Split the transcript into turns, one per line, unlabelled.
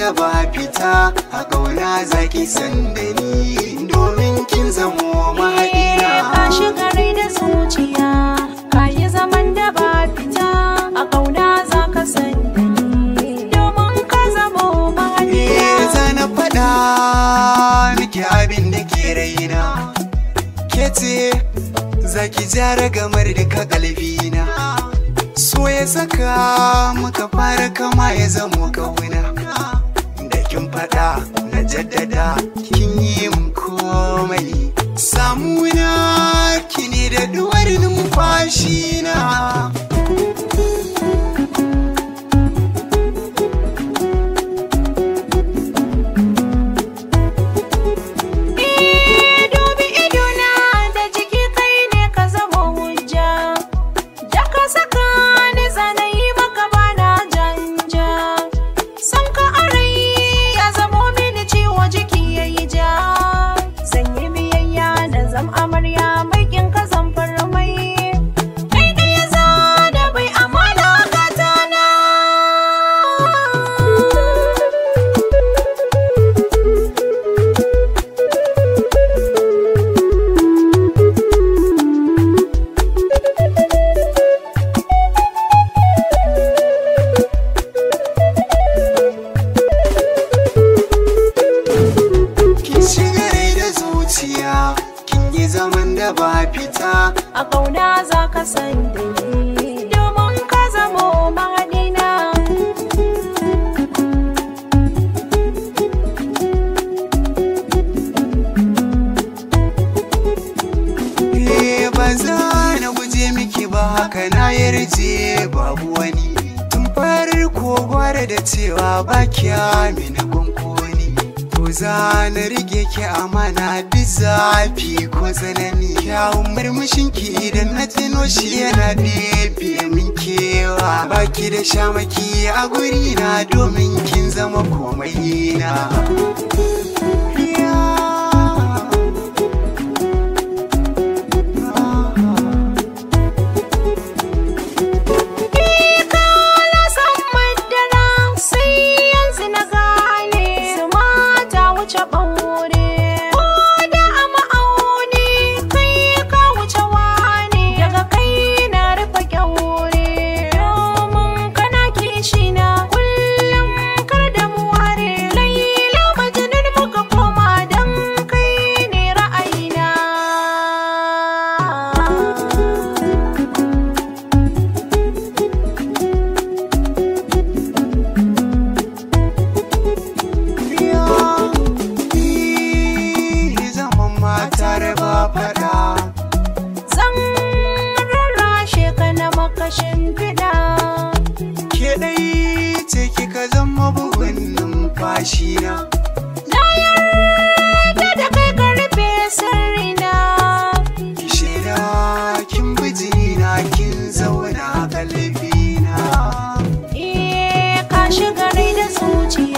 da ba fita, a ƙauna zaki san da ni, domin kin zamo mahaɗina.
Ka shiga rai da zuciya, ka yi zaman da ba fita, a ƙauna za ka san da ni, domin ka zamo mahaɗina.
Zana faɗa miki abin da ke raina, ke ce zaki jara gamar duka ƙalbina. So ya saka muka fara kama ya zamo kauna, da kin faɗa na jaddada kin yi mun komai. Samuna kine da duwar numfashi na.
Amarya mai kin ka zamfar mai, kai ɗaya za da bai amana katana.
Kin shiga rai da zuciya, kin yi zaman da ba fita,
a ƙauna za ka san da ni, domin ka zamo mahaɗina.
Ba za na guje miki ba, haka na yarje babu wani. Tun farko gwara da cewa ba kya mini kunkuni, to za na rike ki amana duk zafi ko tsanani. Kyawun murmushin ki idan na tuno shi yana ɗebe min kewa. Baki da shamaki a guri na domin kin zama komai na.
Zan rarrashe ka na makashin fiɗa.
Ke ɗai ce kika zama bugun numfashi na.
Na yarda da kai ka rufe sirrina.
Ki shaida kin bi jini na, kin zauna kalbina.
Ka shiga rai da zuciya.